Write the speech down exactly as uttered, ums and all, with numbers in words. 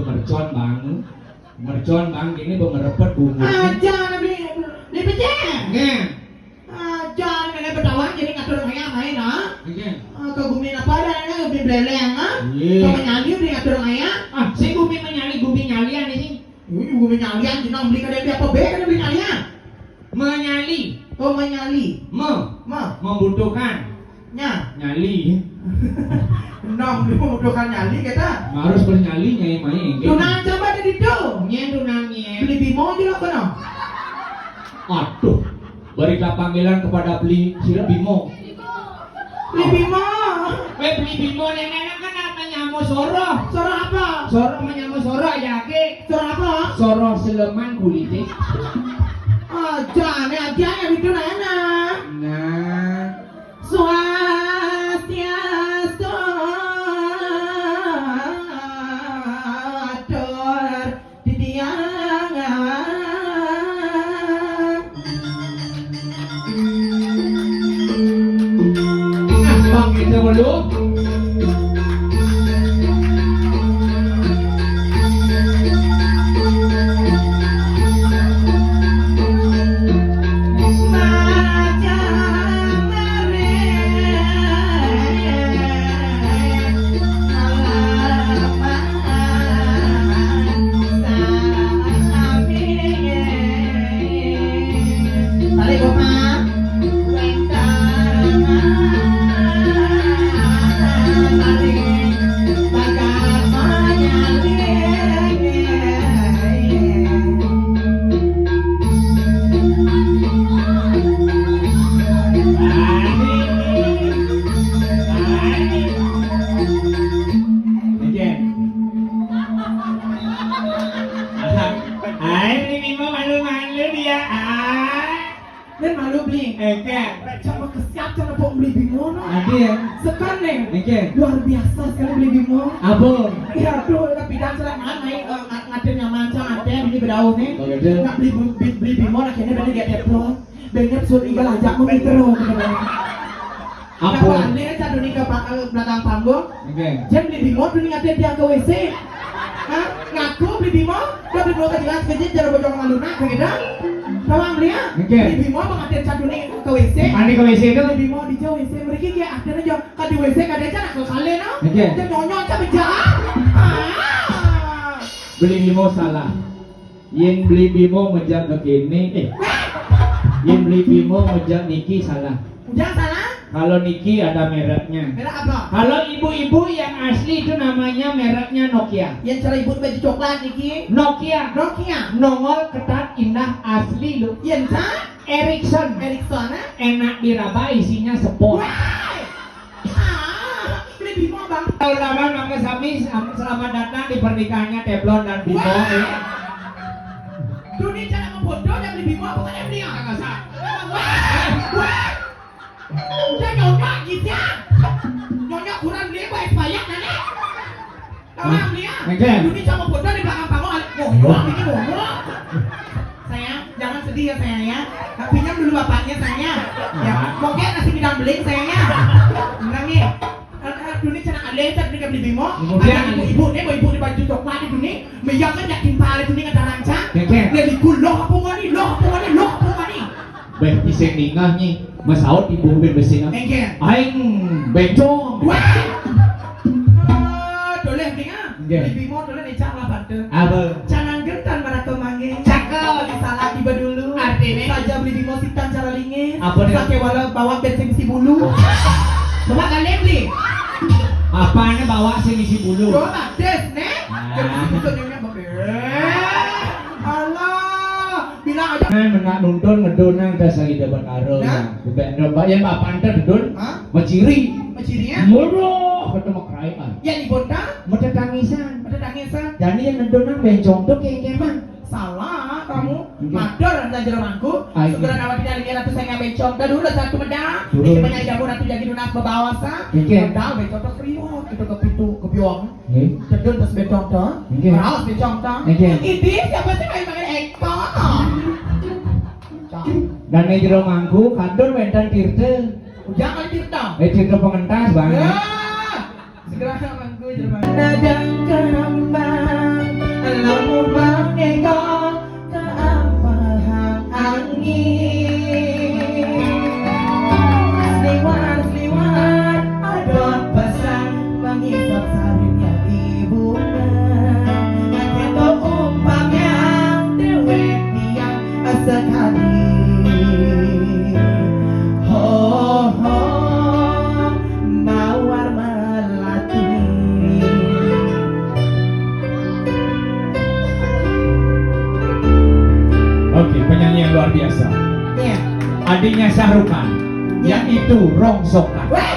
Mercon, Bang. Mercon, Bang, kéné bang ngerepet bumbu. Aja, beli, beli pecéh. Nggih. Aja, kéné Betawi jadi ngatur ngaya main, ah. Nggih. Ah, ke gumi apa ada, ini gumi beleleng, ah. Iya. Ke menyali beli ngatur ngaya. Ah, sing gumi menyali, gumi nyalian ini. Ini gumi nyalian, cina beli kadé apa bé, kadé beli nyalian. Menyali. Oh, menyali. Me. Me. Membutuhkan. Nya. Nyali. Nong, dia membutuhkan nyali, kita. Harus bernyali, nyai mai, nggih. Tunang coba dadi tu. Nyén tunang, nyén. Beli Bimo aja lah, kono. Aduh, berikan panggilan kepada Beli, sira Bimo. Beli Bimo. Wéh, Beli Bimo, nenek kan apa nyamo soroh? Soroh apa? Soroh menyamo soroh, ya, Ki. Soroh apa? Soroh seleman kulité. Aja, né aja ya itu, nenek. Nah. Swastiastu, atur titiang. Nah, bangkit dulu. Tarik, Bapak. Nggih. Hai, Beli Bimo malu-malu dia. Ah. Nén malu, Beli. Enggak. Coba kesiap, coba kok Beli Bimo, no. Ada ya? Sekarang nih. Enggak. Luar biasa sekali Beli Bimo. Apa? Ya tuh, udah pindah, celak mana, eh, ngat-, ngatin nyaman, celak ngatin, ini bedau nih. Oh, gitu. Nggak Beli Bu-, Beli, Beli Bimo, akhirnya bener dia teplo. Bener, suruh tinggal aja, mau gitu, gitu. Apa? Nah, balik aja dulu ke pa-, eh, belakang panggung. Oke. Jam di Bimo dulu ngatin dia ke W C. Hah? Ngaku beli Bimo, udah beli Bimo jelas kejit, jalan bojong malu nak, kayak gitu. Tawang beli ya? Oke. Beli Bimo mengatin satu nih ke W C. Ani ke W C itu? Beli Bimo di jauh W C, mereka kayak akhirnya jauh. Kalau di W C kada aja nak ke kalian, no? Oke. Dia nyonyot aja bejalan. Ah. Beli Bimo salah. Yén Beli Bimo mejak kéné, eh. Yén Beli Bimo mejak niki salah. Udah salah? Kalau niki ada mereknya. Merek apa? Kalau ibu-ibu yang asli itu namanya mereknya Nokia. Yang cara ibu baju coklat niki. Nokia. Nokia. Nongol, ketat, indah, asli, lho. Yang sa? Ericsson. Ericsson, eh? Enak diraba, isinya spons. Wah! Ah, beli Bimo, Bang. Tahu lawan mangga sami, selamat datang di pernikahannya Teflon dan Bimo, wah, ya. Dunia cara memfoto dan beli Bimo apa kan beli? Wah, wah. Udah nyonyot gitu ya. Nyonyot kurang beli apa, expired nanti. Tolong beli ya. Oke. Dunia sama foto di belakang panggung. Oh, iya, ini ngomong. Sayang, jangan sedih ya, sayang, ya. Nah, pinjam dulu bapaknya, sayang, ya. Ya, ah, mau kayak nasi pidang beling, sayang, ya. Bener nih. Anak-anak dunia cenah alé, cenah beli Bimo. Kemudian anak ibu-ibu nih, mau ibu di baju coklat itu nih. Meyakan yakin pale itu nih ada rancang. Oke. Dia di kulo apa ngani, lo apa ngani, lo apa ngani. Béh, isih ningah nyi. Masaut ibu bé besina. Enggih. Aing bencong. Wah. Ah, doleh beli ah. Nggih. Beli Bimo doleh nih, cak lah, banten. Apa? Canang gentan maraka manggih. Cakep. Salah tiba dulu. Artinya? Saja beli Bimo sitan cara lingis. Apa nih? Pakai wala bawang bensin si bulu. Coba kalian beli. Apanya bawang sing isi bulu? Coba tes, nih. Ah. Jadi si bulu nyonya, eh. Alah, bilang aja. Nah, nak nuntun ngedon nang dasar ida Betara. Nah? Bebek domba yang bapak ente dedon. Hah? Maciri. Maciri ya? Muluh ketemu kerajaan. Ya di Bonta? Metetangisan. Metetangisan. Jadi yang ngedon nang bencong tuh kayak gimana? Salah kamu. Iya. Matur anda jero mangku. Ah, iya. Segera nawati daling ratu saya bencong. Dah dulu satu medang. Dulu. Ini banyak jamu ratu jadi lunak bebawa sa. Iya. Medang bencong tuh serius. Itu ke pintu, ke biong. Nggih. Cedun terus bencong to. Nggih. Raos bencong to. Nggih. Ini siapa sih main pakai ekor? Dan ning jero mangku kadun wénten tirta. Ujang kali tirta. Eh, tirta pengentas, Bang. Ya. Segera mangku jero mangku. Nadang kembang Luar biasa. Iya. Adiknya Syahrukh Khan, iya, yaitu Rongsokan. Weh.